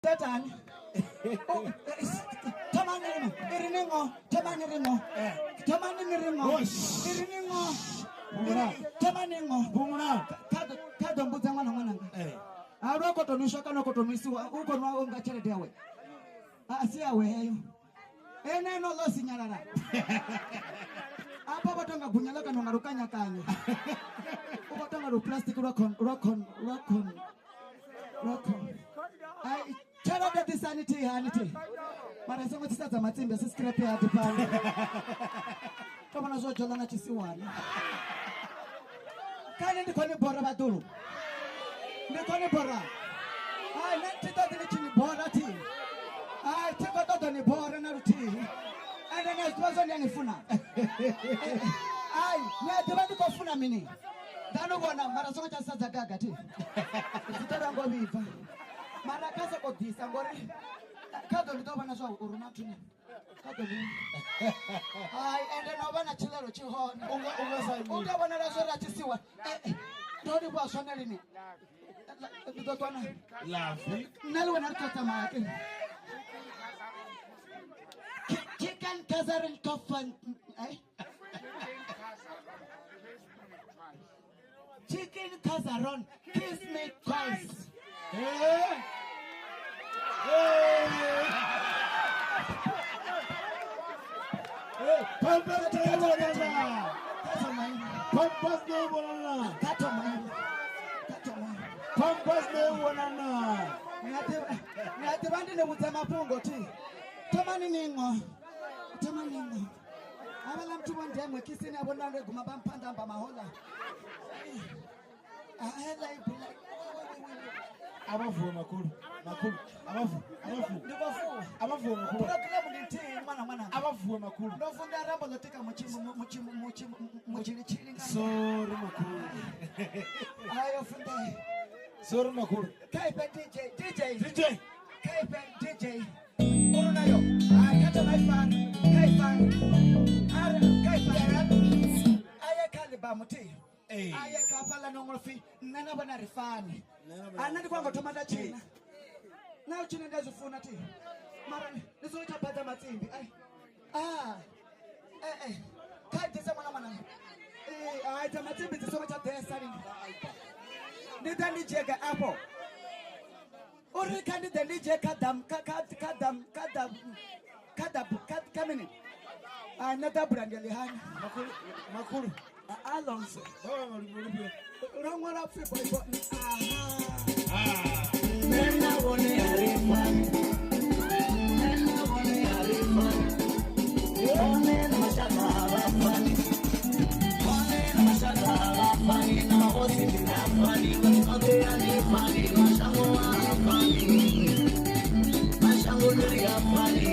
Tetani. Thomani ri i ri ni ngo, thomani ri ngo. Thomani ni ri ngo. I ri ni ngo. Thomani ngo. Kha ḓo mbudza ṅwana ṅwananga. A lwa khou tou nwiswa kana u khou tou nwisiwa u khou nwa nga tshelede yawe. A si yawe heyo. Ene no ḽo sinyalala. Afha vho tonga gunya ḽa kana unga lukanyakanya. U vho tonga lu plastic lwa con lwa con lwa con lwa con. Ai tshelede ḓisani thihi hani thihi. Mara songo tsisa dza matsimbi asi scrap yard fhano. To vhona zwo dzhola na tshisiwana. Kani ndi khou ni bora vhaḓulu. Ndi khou ni bora. Hai nṋe thi ṱoḓi ni tshi ni bora thihi. Hai thi khou ṱoḓa ni bora na luthihi. Ende ni a zwi ḓivha zwo ndi a ni funa. Hai ni a ḓivha ndi khou funa mini. Nda no vhona mara songo tsha sedza gaga thi. Zwi ḓo rango vhibva. Mara kha soko ḓisa ngori kha ḓo ndi ḓo vhona zwa uri na thuni. Kha ḓo ndi. Hai ende na u vha na tshilelo tshi hone. Unga sa U tea vhonala zwo ri a tshi siwa. Ndo livhuwa zwone lini. Ndi ḓo ṱwa na Lavi. nṋe le wena ri ḓo tsamaya ke. Chicken Kazarin Kofan eh? Chicken Kazaron kiss me twice. Eh. Eh. Pampers ne bonana. Pampers ne bonana. Pampers ne bonana. Ni a ḓivha ndi ni vhudza mafhungo thi. Thomani ningo. Thomani ningo. Havhaḽa muthu vho ndemwe kisini a vhona ndo guma vha mphanḓa amba mahoḽa. Abavuwe makhulu. Makhulu. Abavuwe. Abavuwe. Ndi khou fuwa. Abavuwe makhulu. Purogiramu ndi nthihi ṅwana ṅwana. Abavuwe makhulu. Ndo funda rambo ḽo tika mutshilitshili nga. Sorry makhulu. Hayo funde. Sorry makhulu. Kha ifhe DJ, DJ. DJ. Kha ifhe DJ. Uru nayo. Hai kha thoma ifana. Kha ifana. Ara kha ifana. Aye kha libamu thi. Eh. Aye kha fhaḽa no ṅwala pfi nṋe na vhona ri fani. Nṋe na vhona A nṋe ndi khou anga thoma nda tshina. Na u tshina ndi a zwi funa thi. Mara ni songo tsha baḓa matsimbi. Ai. Ah. Eh eh. Kha ḓise ṅwana ṅwana. Eh, hai dza matsimbi dzi songo tsha ḓesa lini. Ndi ḓa ndi dzhie afho. Uri kha ndi ḓe ndi dzhie kha dam kha kha kha dam kha dam kha dam kha kha mini. Ah, nṋe ḓabula ndi ḽi hani. Makhulu. Makhulu. Alonso. Baba makhulu. Ro ṅwala pfi boy boy. Aha. Ah. Nṋe na vhone a ri fani. Nṋe na vhone a ri fani. Vhone na mashaka a vha fani. Vhone na mashaka a vha fani. Na mahosi ndi a fani. Vhathu a ri fani. Mashango a fani. Mashango ndi a fani.